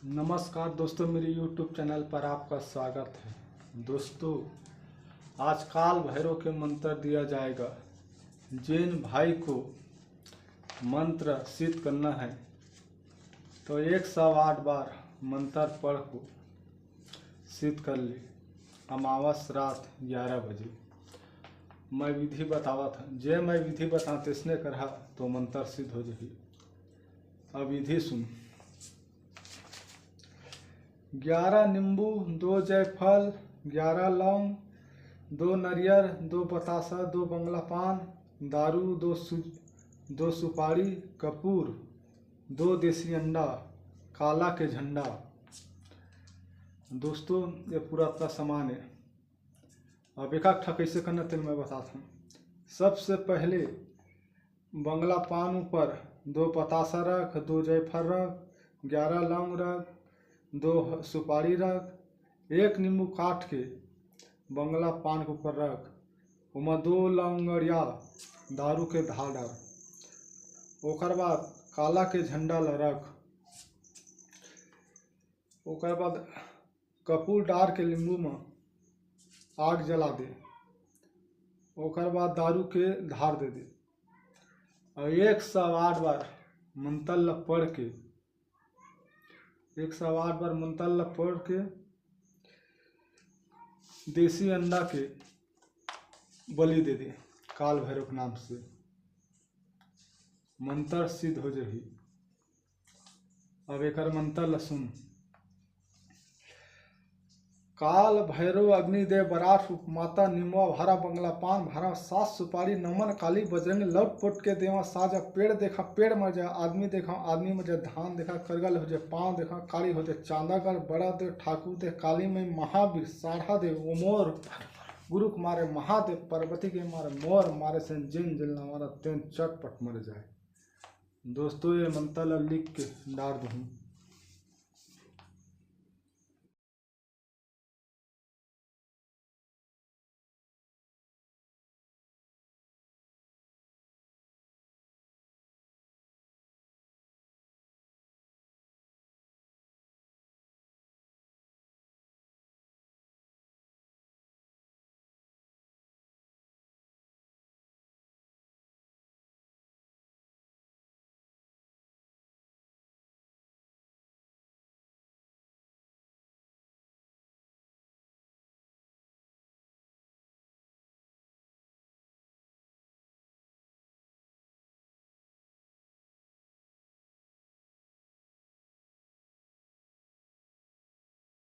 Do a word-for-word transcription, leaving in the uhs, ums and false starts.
नमस्कार दोस्तों, मेरे YouTube चैनल पर आपका स्वागत है। दोस्तों, आज काल भैरव के मंत्र दिया जाएगा। जिन भाई को मंत्र सिद्ध करना है तो एक सौ आठ बार मंत्र पढ़ को सिद्ध कर ले। अमावस रात ग्यारह बजे। मैं विधि बतावत हूँ, जे मैं विधि बताऊँ तैसने करहा तो मंत्र सिद्ध हो जाही। अब विधि सुन। ग्यारह नींबू, दो जायफल, ग्यारह लौंग, दो नरियर, दो बतासा, दो बंगला पान, दारू, दो सु दो सुपारी, कपूर, दो देसी अंडा, काला के झंडा। दोस्तों, ये पूरा अपना सामान है। अब एक एक ठा कैसे करना तेल मैं बताता हूँ। सबसे पहले बंगला पान ऊपर दो पतासा रख, दो जायफल रख, ग्यारह लौंग रख, दो सुपारी रख, एक नींबू काट के बंगला पान के ऊपर रख, ओमा दो लंगड़िया दारू के धार डार। ओकर बाद काला के झंडा ल रख। ओकर बाद कपूर डार के नींबू म आग जला दे। ओकर बाद दारू के धार दे दे। और एक सौ आठ बार मंत्र ल पढ़ के, एक सौ आठ बार मंत्र ल पढ़ के देसी अंडा के बलि दे दे काल भैरव के नाम से। मंत्र सिद्ध हो जाही। अब एकर मंत्र ल सुन। काल भैरव अग्नि दे बराठ रूप माता निमवा भारा बंगला पान भारा सात सुपारी नमन काली बजरंग लौट पोट के देवा साजा पेड़ देखा पेड़ मर जाए आदमी देखा आदमी मर जाए धान देखा करगल हो जाए पाँव देखा काली हो जाए चांदागढ़ बड़ा दे ठाकुर दे काली मई महावीर साढ़ा दे ओमोर गुरु के मारे महादेव पार्वती के मारे मोर मारे से जिन जिन मारा तेन चटपट मर जाए। दोस्तों, ये मंत्र ल लिख के डार दूँ।